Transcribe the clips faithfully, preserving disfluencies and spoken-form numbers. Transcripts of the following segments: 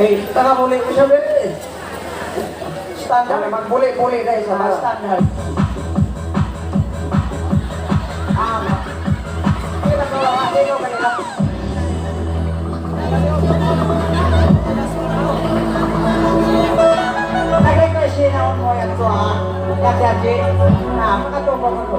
Eh, taga muli ko siya, be. Standard, magbuli-buli na isa, standard. Ah, kita ko, ah, sino kanila? Lagay ko yung sinaon mo yan to, ha? Yan, yan, Jay. Ah, makatumbang ako.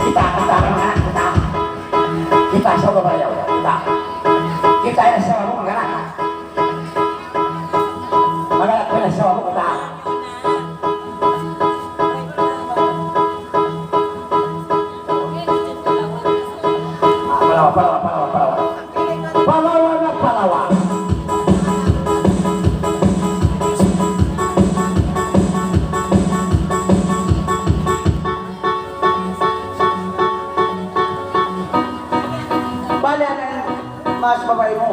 Kita, kita, kita. Kita sa babayaw, kita. Kita yan sa mga anak. Mga anak, kita sa mga anak. Ah, palawa, palawa, palawa, palawa. Palawa na palawa. Bali, anak, mas babae mu.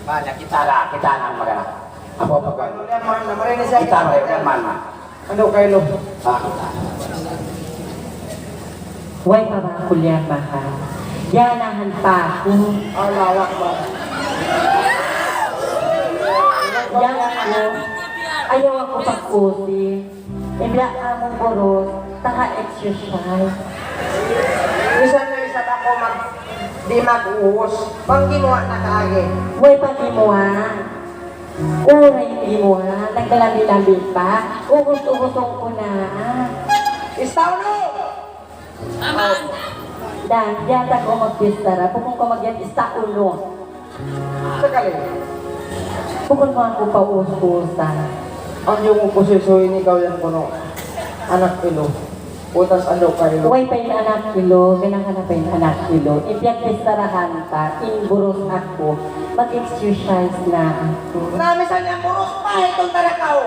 Bali, kita na, kita na, magana. Apo, apo, apo. Kita na, kita na. Ano kayo, lo? Ah. Way pa ba aku liyan mahal? Ganahan pa aku. Allahu Akbar. Yan aku. Ayaw aku pagkuti. Hindi ka mong burus, taka exercise. Misan na isa pa ko mag-, di mag-uus. Panggimuwa na kaagi. Way panggimuwa. Uray, di mo, ha? Naglalambi-lambi pa. Ubus-ubuson ku na. Istaw no! Dan, diyatak ku magbichara. Bukun ku magyan istaw no. Sakali. Bukun mu aku paus-usan. Ang yung upusiso ini ikaw yan kuno. Anak ilo. Utas ando kayo. Way pa in anak ilo, ganang ka na pa in anak ilo. In piyagbicharahan ta, in burus aku, mag-exercise na aku. Na, misan yan burus, pahitun ta na kao.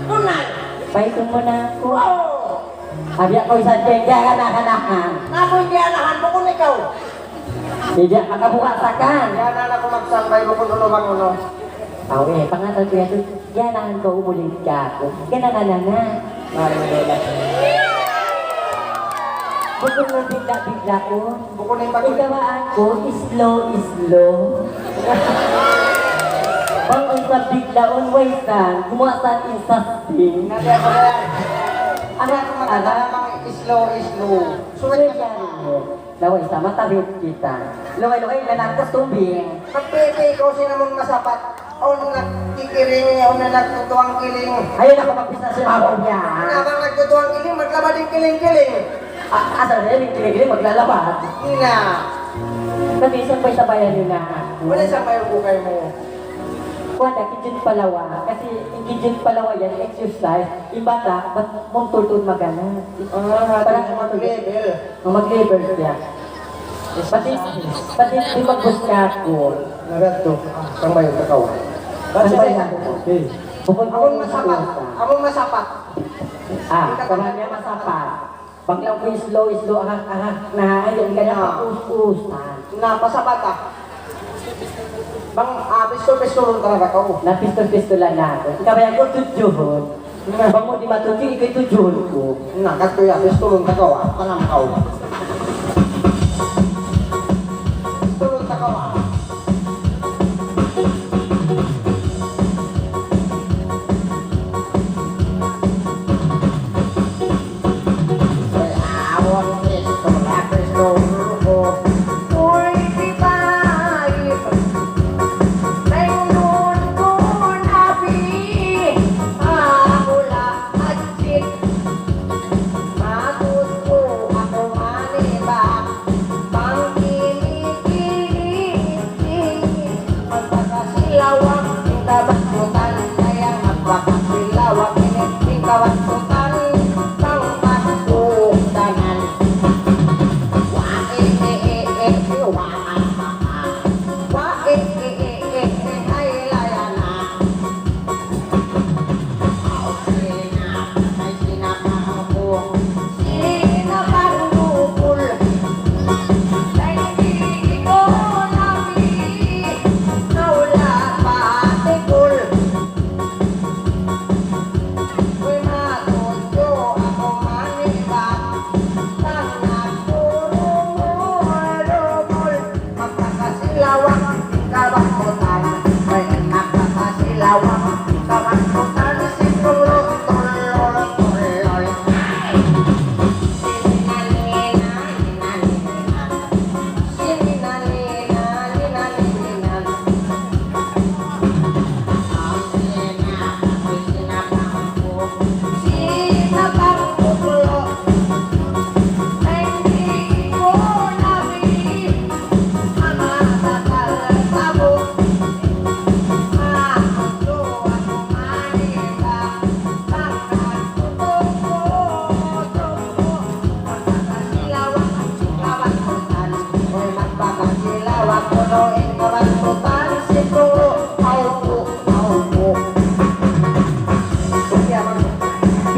Tunay. Pahitun mu na aku. Oo. Abi ako isab diyan, kaya ka nakanahan. Na, kung hindi anahan mo, kung ikaw. Hindi, makabukasakan. Yan na ako magsambay mo kung uno bang uno. Aw, eh, pangatal ko yan. Yan ang kaumulit ka ako. Yan ang alana. Bukun na bigla-bigla ko. Bukun na yung pag- Ikaw ako, slow, slow. Bang ang sa bigla, on way san, gumawa sa insasting. Hindi ako na yan. Anak, anak. Slow, slow. Sulit ka sa Laway sa mata, biyut kita. Laway-laway, nanangkas tubig. Magpipi ikaw, sino mong masapat? Awn nagkikiring, awn na nagtutuwang kiling. Ayaw na ka magbisa si Maro niya. Habang nagtutuwang kiling, maglaba din kiling-kiling. Ah, asal na yun, yung kiling-kiling, maglalaba. Hindi na. Kasi isang may sabayan yun na. Wala isang may ukay mo. Kuwan na, kijut palawa. Kasi yung kijut palawa yan, exercise. Yung bata, bat-, mong tultun magana. Ah, para mag-level. Mag-level siya. Pati, pati di magbus ka ako. Nagadto. Tambay ka kaw. Tambay na ako. Okay. Bukod ako masapat. Ako masapat. Ah, kaman niya masapat. Bang lang ko slow, slow, ahak, ahak, na, ayun ka na, ah, paus-usan. Na, pasapat ah. Bang, ah, pistol-pistol talaga ka, oh. Na, pistol-pistolan na ako. Ikaw ba yan ko, tudjuhon? Na. Bang mo di matudju, ikay tudjuhon ko. Na, kato ya, pistol ka, oh, ah. Panam ka, oh. Pistol ka, oh, ah. Magpakasilawak, tingkabatutan, kaya magpakasilawak, ini tingkabatutan, pangpatukanan. Wa, e, e, e, e, e, wa, a, a, a. Wa, e, e, e, e, e, ay, la, Kabangkutan, may nakakasilawang kabangkutan, si Tulog, Tulog, Tulog. Sininalina, ninalina, sininalina, ninalina.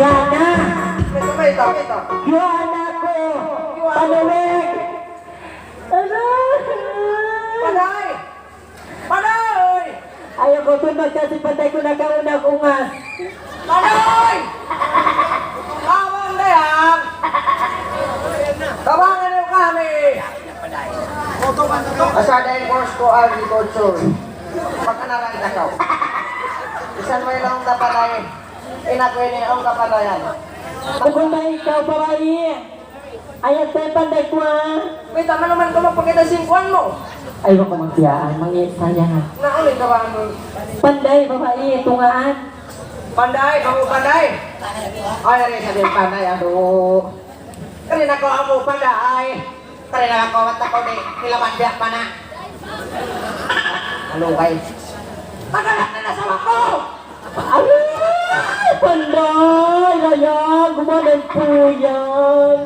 Yana! Yana ko! Panuwig! Aray! Panday! Panday! Ayaw kaw tundun kasi panday ku nakauna ungas. Panday! Awang dayang! Tabangan niyu kami! Asa da in boss ku, Aldi Couture. Pakanalan ta kaw. Bisan way laung na panday. In aku ini, awn kapanayan. Bukun ba ikaw, babai? Ayaw, te, panday ku, ha? Wait, tama naman ka magpakita sin kuwan mu. Ay, baka magtiyaan, mangi-, sayang, ha? Na, ulit ka ba, ano? Panday, babai, tungaan. Panday, kamu panday. Ay, ari sa din panday, aduh. Kari na ko amo panday. Kari na ko, mata ko di, nilaman biya pa na. Ano, guys? Tagalak na nasa ako! Aray! Panday! Ayan, gumanan po yan.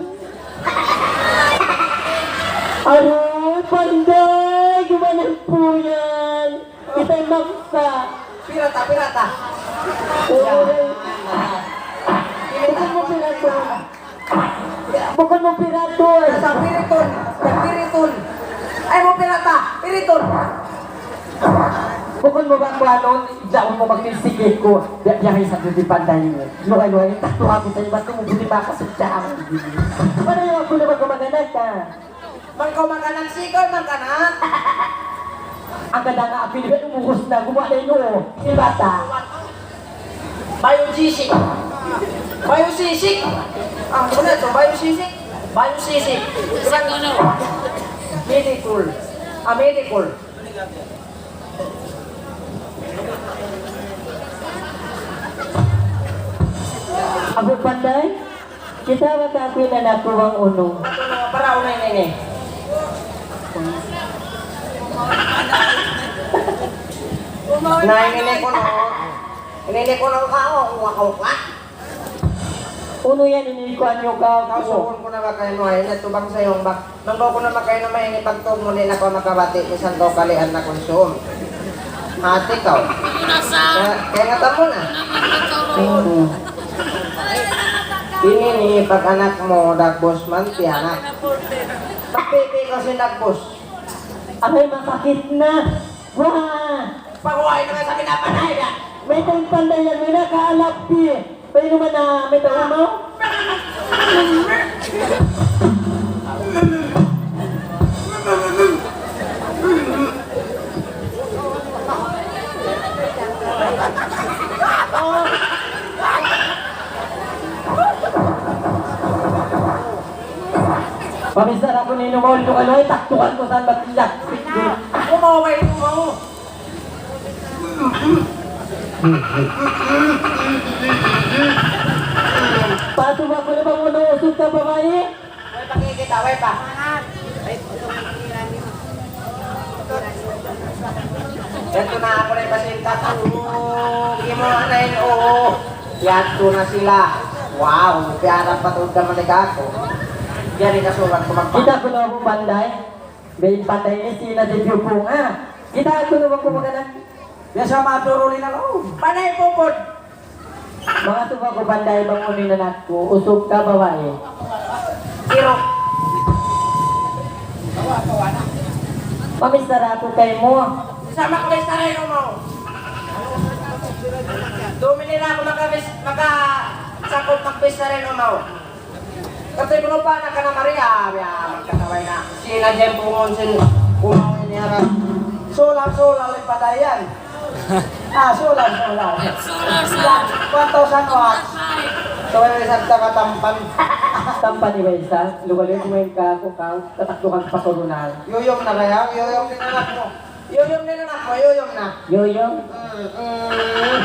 Aray, panday! Gumanan po yan. Kita'y magpa. Pirata, pirata. Oo. Bukun mu pirata. Bukun mu pirata. Sa piritun, sa piritun. Ay mu pirata, piritun. Bukun mu ba kuanun, diyaun mu magtisikit ku. Biya', biya' isab di' panday mu. Lugay-lugay, tatu aku sa iba tu, buti ba ka sa tiyan. Panayaw aku na ba kumaganak ka? Bang kaw makanan, sigaw makanan. Ang kadanga apil ba, umurus na, gumawa na yun, oh. Si bata. Biosisik. Biosisik. Ah, ano na ito? Biosisik? Biosisik. Medical. Ah, medical. Abu Panday, kita' ba kaku' in anak ku bang unu? Para unu ini, ini. Na, ini, ini kuno. Ini, ini kuno ka, oh, wak, wak, wak. Unu yan, ini kuan niyu ka. Kausuhun ku na ba kainu, ay, na tubang sayong bak. Manggaw ku na makain na may ini pagtug mu, di' na kaw makabati', misan kaw kalian na kunsum. Hati kaw. Kaya, kaya nga tamo na. Hmm. Ini ni, pag-anak mu, dagbus man, tiyanak. Pagpipi kaw sin dagbus. Aray, masakit na. Wah! Paghuway na nga sa pinapanay na. Mayta' in panday yan, may nakaalap di. Painuman na, mayta' umaw? Pamisan aku ini, umaw, ito kayo, ay, taktukan ku saan ba tiyak. Umaw, ay, umaw. Patuba' ku na bang unu, usug ka babai? Way pakikita', way pa. Yadtu na aku na in pasinta. Oo, gimuwa' na in, oo. Yadtu na sila. Wow, piyara pa tuud ka maligaku. Jari kasuban ku magpa- Kita' ku na bang panday. Bay panday ini sila di piyupung, ha? Kita' ku na bang kumaganak. Biya' sa maduruli na, oh. Panay pupud. Mangasubu aku panday bang unu in anak ku, usug ka babai? Siruk. Pamisara aku kaymu. Sa' magpistara in umaw. Duminira aku makapis-, makasakup magpistara in umaw. Kati' kunu' pa na ka na Maria, biya' magkataway na. Sina Jem pungun sin umaw ini harap. Solar, solar, in padayan. Ah, solar, solar. Solar, solar. One thousand watts. So, way isab taga Tampan. Tampan in way isab. Lugal in kumain ka, aku ka, tatakdukan pa solar. Yuyum na kaya, yuyum in anak mu. Yuyum in anak mu, yuyum na. Yuyum? Mm, mm.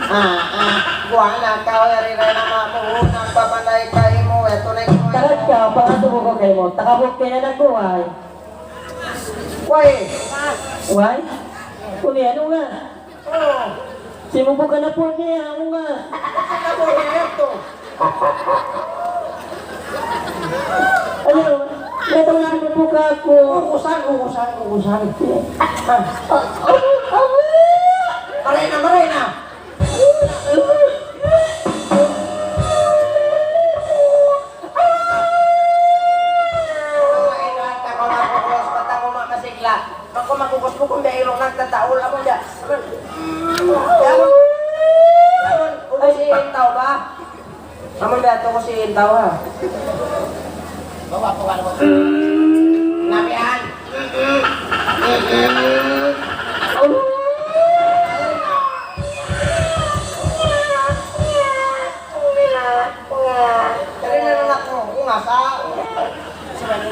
Ah, ah. Kuha na, kaw, yari na naman mu, nagpapanday kayo mu, ito na yung Tarat ka, pangasubo ko kayo mo. Takabot kayo na nagkuhay. Way. Way? Kuni, anu nga? Oh. Simubukan na po niya, anu nga? Simubukan na po niya, ito. Ano? May tawag na po ka ako. Ugusan, ugusan, ugusan. Ah. Maray na, maray na. Ay, lahat ako, ako, ako, ba't ako makasigla? Ako makukos mo kung dahil nung nagtataol ako dyan. Amun, amun, amun, ubusin yung tao ba? Amun ba ito ko si tao ha? Nabihan. Dali na lang ako. Ungas, ah.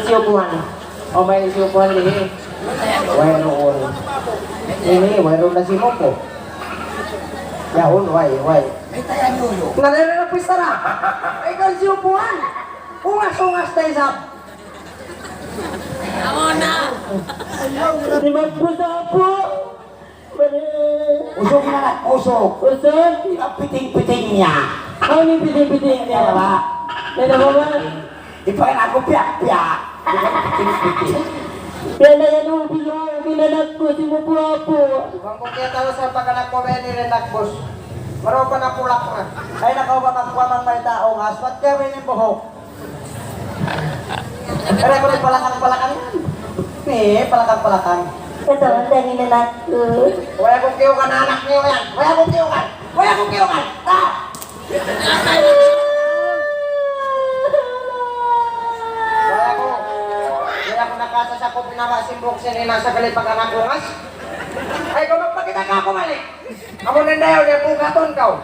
Siyukuhan. O, may siyukuhan, eh. Wayruun. Ini, wayruun na simuku. Yaun, way, way. Narere na pista na. Ikaw siyukuhan. Ungas, ungas tayo sa Di magpusa po. Usog na lang, usog. Usog? Ang piting-piting niya. Ano yung piting-piting niya? Wala. Yan ang mga Ipakan ako piyak-piyak. Piting-piting. Yan na yan, oh, bilo, binanak ko, si Mupu Apu. Bang ko kaya talo sa pagkanak ko, may nirinak, boss. Maraw pa na pulak na. Ay, nakaw ba magkuha mang may tao, aswat kaya may buhok. Kaya ko rin palakang-palakang. Eh, palakang-palakang. Ito, ang dali na naku. Wala akong kiyukan, anak niyo yan. Wala akong kiyukan. Wala akong kiyukan. Ah! Wala ko. Wala ko nakasa sa kopi na masimbok sinina sa kalipag anak ko, ngas. Ay, kung magpakita ka ako, mali. Amu na dayaw niya, bukaton kaw.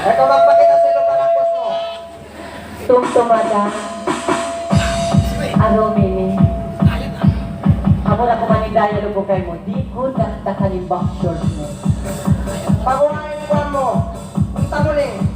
Ikaw magpakita sa ilo para boss mo. Tumtuma da. Aro mimi. Amu na kumanindaya lupo kaymu. Di' ku taktakan in boxers mu. Pagunahin kuwan mo. Ang tamuling.